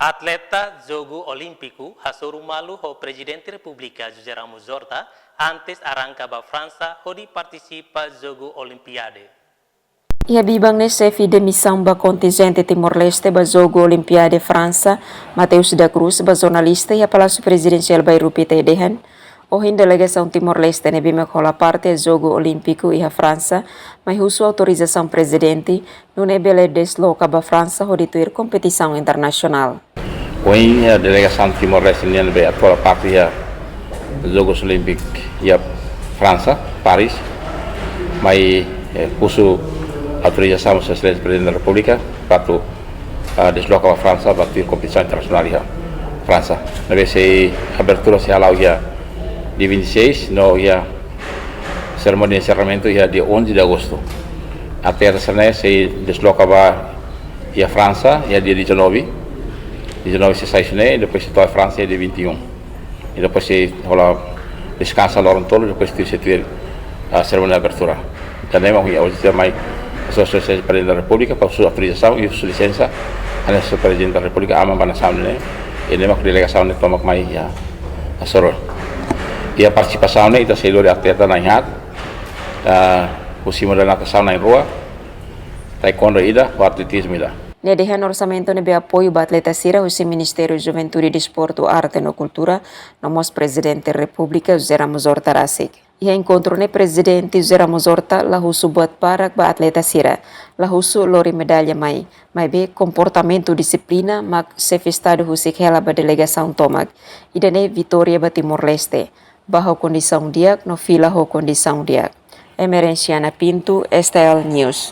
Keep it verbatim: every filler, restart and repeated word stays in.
Atleta Jogu Olímpiku hasoru malu ho Prezidente Repúblika José Ramos Horta antes arranka ba Fransa hodi partisipa Jogu Olimpiade. Iha biban ne'e, xefe de misaun ba kontinjente Timor-Leste ba Jogu Olimpiade Fransa, Mateus da Cruz, ba jornalista iha Palásiu Prezidensiál Bairru Pité dehan, ohin delegasaun Timor-Leste ne'ebé mak hola parte Jogu Olímpiku iha Fransa, mai husu autorizasaun prezidente, nune'e bele desloka ba Fransa hodi tuir kompetisaun internasionál. Ohin, eh, delegasaun Timor-Leste nian ne'ebé atu hola parte iha Jogu Olímpiku iha Fransa, Paris, mai, eh, husu autorizasaun Sua Exelénsia Prezidente da Repúblika, para atu, ah, desloka ba Fransa, para tuir kompetisaun internasionál iha Fransa. Ne'ebé sei abertura sei hala'o iha dia vinte e seis, no iha serimónia de enserramentu iha dia onze de agosto. Atleta sira-ne'e sei desloka ba iha Fransa iha dia dezanove, dezanove sei sai husi ne'e, depois sei to'o Fransa iha dia vinte e um. I depois sei hola deskansa loron tolu, depois tuir sei tuir, ah, serimónia abertura. Entaun ne'e mak ohin, ohin sei mai Sua Exelénsia Prezidente da Repúblika para husu autorizasaun i husu lisensa, hanesan Prezidente da Repúblika aman ba nasaun ne'e, i ne'e mak delegasaun ne'e tomak mai iha hasoru. Iha partisipasaun ne'e ita sei lori atleta na'in haat, ah, husi modalidade natasaun na'in rua, taekwondo ida, ho atletizmu ida. Nia dehan orsamentu ne'ebé apoiu ba atleta sira husi Ministériu Juventude, Desportu, Arte no Kultura, no mós Prezidente Repúblika José Ramos Horta rasik. Iha enkontru ne'e Prezidente José Ramos Horta la husu buat barak ba atleta sira, la husu lori medalla mai, maibé komportamentu dixiplina mak Xefe Estadu husik hela ba delegasaun tomak. Ida-ne'e vitória ba Timor-Leste, bá ho kondisaun di'ak no fila ho kondisaun di'ak. Emerenciana Pinto, S T L News.